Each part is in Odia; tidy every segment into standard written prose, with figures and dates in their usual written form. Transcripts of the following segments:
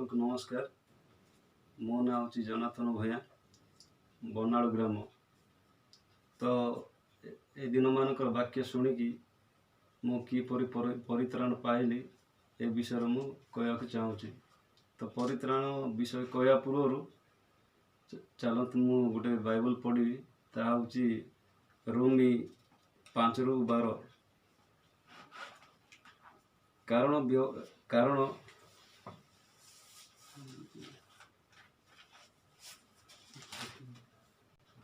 ସମସ୍ତଙ୍କୁ ନମସ୍କାର। ମୋ ନାଁ ହେଉଛି ଜନାର୍ଦ୍ଦନ ଭୂୟାଁ, ବନାଳୁ ଗ୍ରାମ। ତ ଏ ଦିନମାନଙ୍କର ବାକ୍ୟ ଶୁଣିକି ମୁଁ କିପରି ପରିତ୍ରାଣ ପାଇଲି ଏ ବିଷୟରେ ମୁଁ କହିବାକୁ ଚାହୁଁଛି। ତ ପରିତ୍ରାଣ ବିଷୟ କହିବା ପୂର୍ବରୁ ଚାଲନ୍ତୁ ମୁଁ ଗୋଟେ ବାଇବଲ ପଢ଼ିବି। ତାହା ହେଉଛି ରୋମୀ 5ରୁ 12। କାରଣ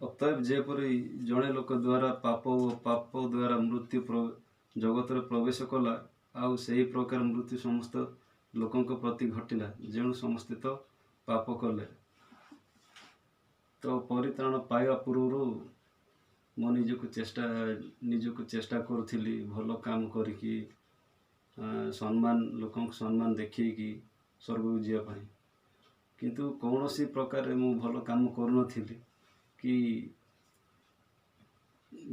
ଅତଏବ ଯେପରି ଜଣେ ଲୋକ ଦ୍ୱାରା ପାପ ଓ ପାପ ଦ୍ୱାରା ମୃତ୍ୟୁ ଜଗତରେ ପ୍ରବେଶ କଲା, ଆଉ ସେହି ପ୍ରକାର ମୃତ୍ୟୁ ସମସ୍ତ ଲୋକଙ୍କ ପ୍ରତି ଘଟିଲା, ଯେଣୁ ସମସ୍ତେ ତ ପାପ କଲେ। ତ ପରିତ୍ରାଣ ପାଇବା ପୂର୍ବରୁ ମୁଁ ନିଜକୁ ଚେଷ୍ଟା କରୁଥିଲି ଭଲ କାମ କରିକି ସମ୍ମାନ, ଲୋକଙ୍କୁ ସମ୍ମାନ ଦେଖେଇକି ସ୍ୱର୍ଗକୁ ଯିବା ପାଇଁ। କିନ୍ତୁ କୌଣସି ପ୍ରକାରରେ ମୁଁ ଭଲ କାମ କରୁନଥିଲି କି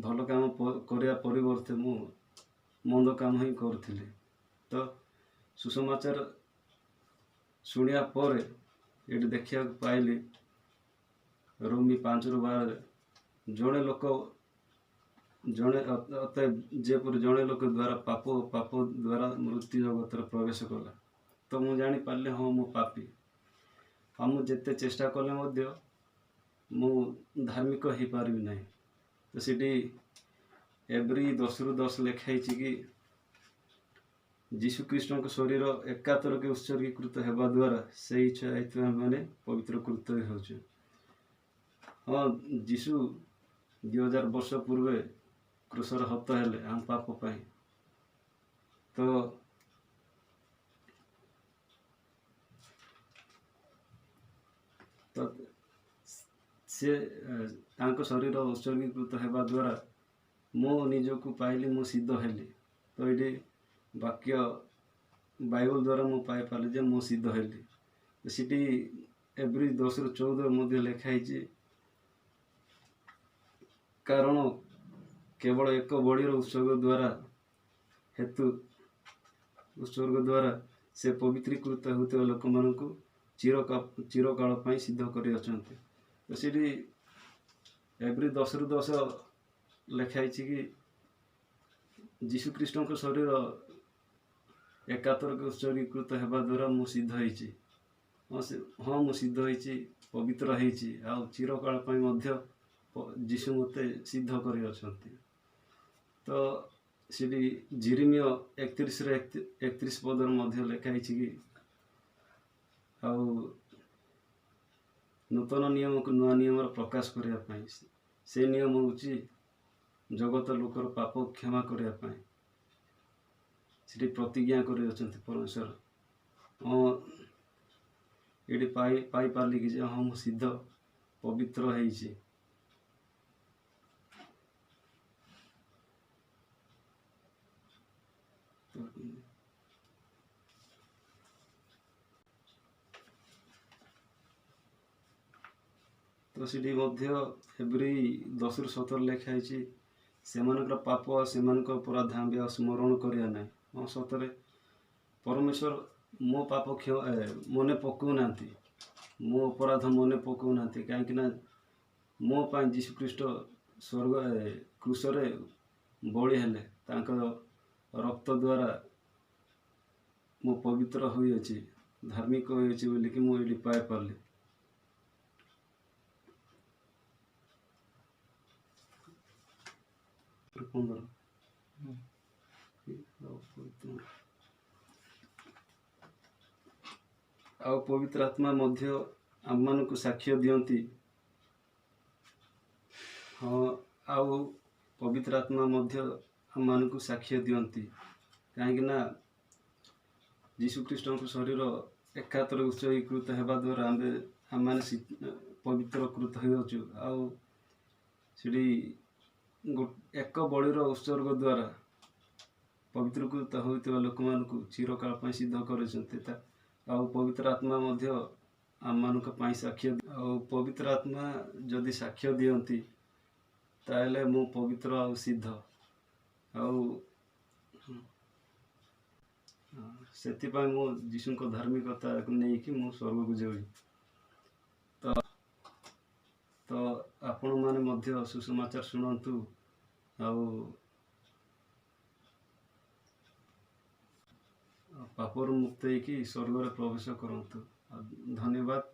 ଭଲ କାମ କରିବା ପରିବର୍ତ୍ତେ ମୁଁ ମନ୍ଦ କାମ ହିଁ କରୁଥିଲି। ତ ସୁସମାଚାର ଶୁଣିବା ପରେ ଏଠି ଦେଖିବାକୁ ପାଇଲି ରୋମୀ 5ରୁ 12ରେ ଜଣେ ଲୋକ ଜଣେ ଅତଏବ ଯେପରି ଜଣେ ଲୋକ ଦ୍ୱାରା ପାପ ଓ ପାପ ଦ୍ୱାରା ମୃତ୍ୟୁ ଜଗତରେ ପ୍ରବେଶ କଲା। ତ ମୁଁ ଜାଣିପାରିଲି, ହଁ, ମୁଁ ପାପୀ ଆଉ ମୁଁ ଯେତେ ଚେଷ୍ଟା କଲେ ମଧ୍ୟ ମୁଁ ଧାର୍ମିକ ହେଇପାରିବି ନାହିଁ। ତ ସେଠି ଏବ୍ରୀ 10ରୁ 10 ଲେଖା ହେଇଛି କି ଯୀଶୁ ଖ୍ରୀଷ୍ଟଙ୍କ ଶରୀର ଏକାଥରକେ ଉତ୍ସର୍ଗୀକୃତ ହେବା ଦ୍ୱାରା ସେଇ ଇଚ୍ଛା ହେତୁ ଆମେମାନେ ପବିତ୍ରକୃତ ହେଉଛୁ। ହଁ, ଯୀଶୁ 2000 ବର୍ଷ ପୂର୍ବେ କ୍ରୁଶରେ ହତ ହେଲେ ଆମ ପାପ ପାଇଁ। ତ ତ ସେ ତାଙ୍କ ଶରୀର ଉତ୍ସର୍ଗୀକୃତ ହେବା ଦ୍ୱାରା ମୁଁ ନିଜକୁ ପାଇଲି, ମୁଁ ସିଦ୍ଧ ହେଲି। ତ ଏଇଠି ବାକ୍ୟ ବାଇବଲ ଦ୍ୱାରା ମୁଁ ପାଇପାରିଲି ଯେ ମୁଁ ସିଦ୍ଧ ହେଲି। ସେଠି ଏବ୍ରୀ 10ରୁ 14 ମଧ୍ୟ ଲେଖା ହେଇଛି, କାରଣ କେବଳ ଏକ ବଳିର ଉତ୍ସର୍ଗ ଦ୍ୱାରା ହେତୁ ଉତ୍ସର୍ଗ ଦ୍ୱାରା ସେ ପବିତ୍ରୀକୃତ ହେଉଥିବା ଲୋକମାନଙ୍କୁ ଚିରକାଳ ପାଇଁ ସିଦ୍ଧ କରିଅଛନ୍ତି। ତ ସେଠି ଏବ୍ରୀ 10ରୁ 10 ଲେଖା ହେଇଛି କି ଯୀଶୁ ଖ୍ରୀଷ୍ଟଙ୍କ ଶରୀର ଏକାଥରକେ ଉତ୍ସର୍ଗୀକୃତ ହେବା ଦ୍ୱାରା ମୁଁ ସିଦ୍ଧ ହେଇଛି। ହଁ, ସେ ହଁ, ମୁଁ ସିଦ୍ଧ ହେଇଛି, ପବିତ୍ର ହେଇଛି ଆଉ ଚିରକାଳ ପାଇଁ ମଧ୍ୟ ଯୀଶୁ ମୋତେ ସିଦ୍ଧ କରିଅଛନ୍ତି। ତ ସେଠି ଯିରିମିୟ 31ରେ 31 ପଦରେ ମଧ୍ୟ ଲେଖା ହେଇଛି କି ଆଉ ନୂତନ ନିୟମକୁ ନୂଆ ନିୟମର ପ୍ରକାଶ କରିବା ପାଇଁ, ସେ ନିୟମ ହେଉଛି ଜଗତ ଲୋକର ପାପ କ୍ଷମା କରିବା ପାଇଁ ସେଠି ପ୍ରତିଜ୍ଞା କରିଅଛନ୍ତି ପରମେଶ୍ୱର। ହଁ, ଏଠି ପାଇପାରିଲି କି ଯେ ହଁ, ମୁଁ ସିଦ୍ଧ ପବିତ୍ର ହେଇଛି। ତ ସେଠି ମଧ୍ୟ ଏବ୍ରୀ 10ରୁ 17 ଲେଖା ହେଇଛି, ସେମାନଙ୍କର ପାପ ଆଉ ସେମାନଙ୍କ ଅପରାଧ ଆମ୍ଭେ ଆଉ ସ୍ମରଣ କରିବା ନାହିଁ। ହଁ, ସତରେ ପରମେଶ୍ୱର ମୋ ପାପ ମନେ ପକାଉନାହାନ୍ତି, ମୋ ଅପରାଧ ମନେ ପକାଉନାହାନ୍ତି, କାହିଁକି ନା ମୋ ପାଇଁ ଯୀଶୁଖ୍ରୀଷ୍ଟ ସ୍ୱର୍ଗ କ୍ରୁଶରେ ବଳି ହେଲେ। ତାଙ୍କ ରକ୍ତ ଦ୍ୱାରା ମୁଁ ପବିତ୍ର ହୋଇଅଛି, ଧାର୍ମିକ ହୋଇଅଛି ବୋଲିକି ମୁଁ ଏଇଠି ପାଇପାରିଲି। 15। ଆଉ ପବିତ୍ର ଆତ୍ମା ମଧ୍ୟ ଆମମାନଙ୍କୁ ସାକ୍ଷ୍ୟ ଦିଅନ୍ତି। ହଁ, ଆଉ ପବିତ୍ର ଆତ୍ମା ମଧ୍ୟ ଆମମାନଙ୍କୁ ସାକ୍ଷ୍ୟ ଦିଅନ୍ତି, କାହିଁକି ନା ଯୀଶୁଖ୍ରୀଷ୍ଟଙ୍କ ଶରୀର ଏକାଥରେ ଉତ୍ସର୍ଗୀକୃତ ହେବା ଦ୍ୱାରା ଆମେମାନେ ପବିତ୍ରକୃତ ହେଉଛୁ। ଆଉ ସେଠି ଏକ ବଳିର ଉତ୍ସର୍ଗ ଦ୍ୱାରା ପବିତ୍ରକୃତ ହୋଇଥିବା ଲୋକମାନଙ୍କୁ ଚିରକାଳ ପାଇଁ ସିଦ୍ଧ କରିଛନ୍ତି। ଆଉ ପବିତ୍ର ଆତ୍ମା ମଧ୍ୟ ଆମମାନଙ୍କ ପାଇଁ ସାକ୍ଷ୍ୟ। ଆଉ ପବିତ୍ର ଆତ୍ମା ଯଦି ସାକ୍ଷ୍ୟ ଦିଅନ୍ତି, ତାହେଲେ ମୁଁ ପବିତ୍ର ଆଉ ସିଦ୍ଧ। ଆଉ ସେଥିପାଇଁ ମୁଁ ଯୀଶୁଙ୍କ ଧାର୍ମିକତାକୁ ନେଇକି ମୁଁ ସ୍ୱର୍ଗକୁ ଯିବି। ତ ତ ଆପଣମାନେ ମଧ୍ୟ ସୁସମାଚାର ଶୁଣନ୍ତୁ ଆଉ ପାପରୁ ମୁକ୍ତ ହେଇକି ସ୍ୱର୍ଗରେ ପ୍ରବେଶ କରନ୍ତୁ। ଧନ୍ୟବାଦ।